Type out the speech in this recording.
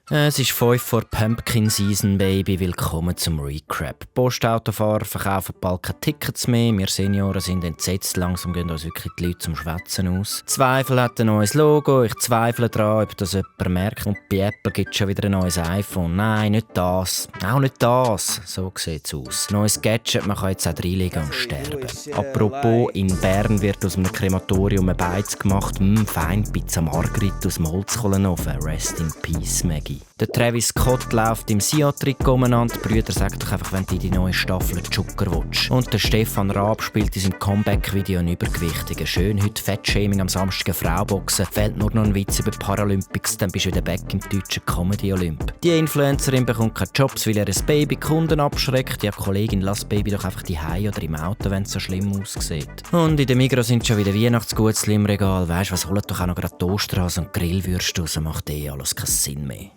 Es ist 5 vor Pumpkin Season, Baby. Willkommen zum Recap. Postautofahrer verkaufen bald keine Tickets mehr. Wir Senioren sind entsetzt. Langsam gehen uns wirklich die Leute zum Schwätzen aus. Zweifel hat ein neues Logo. Ich zweifle daran, ob das jemand merkt. Und bei Apple gibt es schon wieder ein neues iPhone. Nein, nicht das. Auch nicht das. So sieht es aus. Neues Gadget, man kann jetzt auch reinlegen und sterben. Apropos, in Bern wird aus einem Krematorium ein Beiz gemacht. Fein Pizza Margrit aus dem Holzkohlenofen. Rest in Peace, Maggie. Der Travis Scott läuft im Sia-Trikot umeinander. Die Brüder sagen doch einfach, wenn du die neue Staffel Zucker willst. Und der Stefan Raab spielt in seinem Comeback-Video einen Übergewichtigen. Schön heute Fettshaming am Samstag Frauboxen. Fehlt nur noch ein Witz über die Paralympics, dann bist du wieder back im deutschen Comedy-Olymp. Die Influencerin bekommt keine Jobs, weil er ein Baby Kunden abschreckt. Ja, Kollegin, lass das Baby doch einfach daheim oder im Auto, wenn es so schlimm aussieht. Und in der Migros sind schon wieder Weihnachtsgutzli im Regal. Weisst, was holt doch auch noch gerade Toastras und Grillwürste raus, macht alles keinen Sinn mehr.